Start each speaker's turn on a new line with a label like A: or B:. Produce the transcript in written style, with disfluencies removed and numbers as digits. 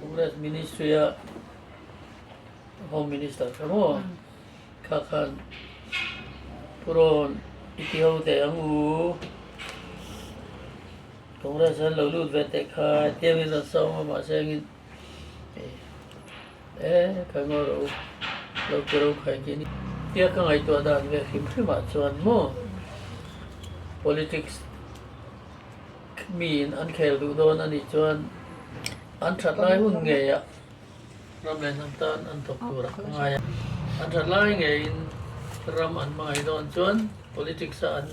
A: Congress Ministry a Home Minister kha maw kha khan Pu Rawn i ti ho teh ang u, Congress an lo lut ve teh kha tiangin an sawm a mahse engin e ka ngaw rawh u lo ti ro khai tih a ni. Tia ka ngaihtuah dan ve hrim hrim ah chuan maw politics miin an khel duh dawn a nih chuan an that lai hun ngei ah ram leh hnam tan an thawk tur a ka ngai a, an that lai ngeiin ram an hmangaih dawn chuan politics ah an.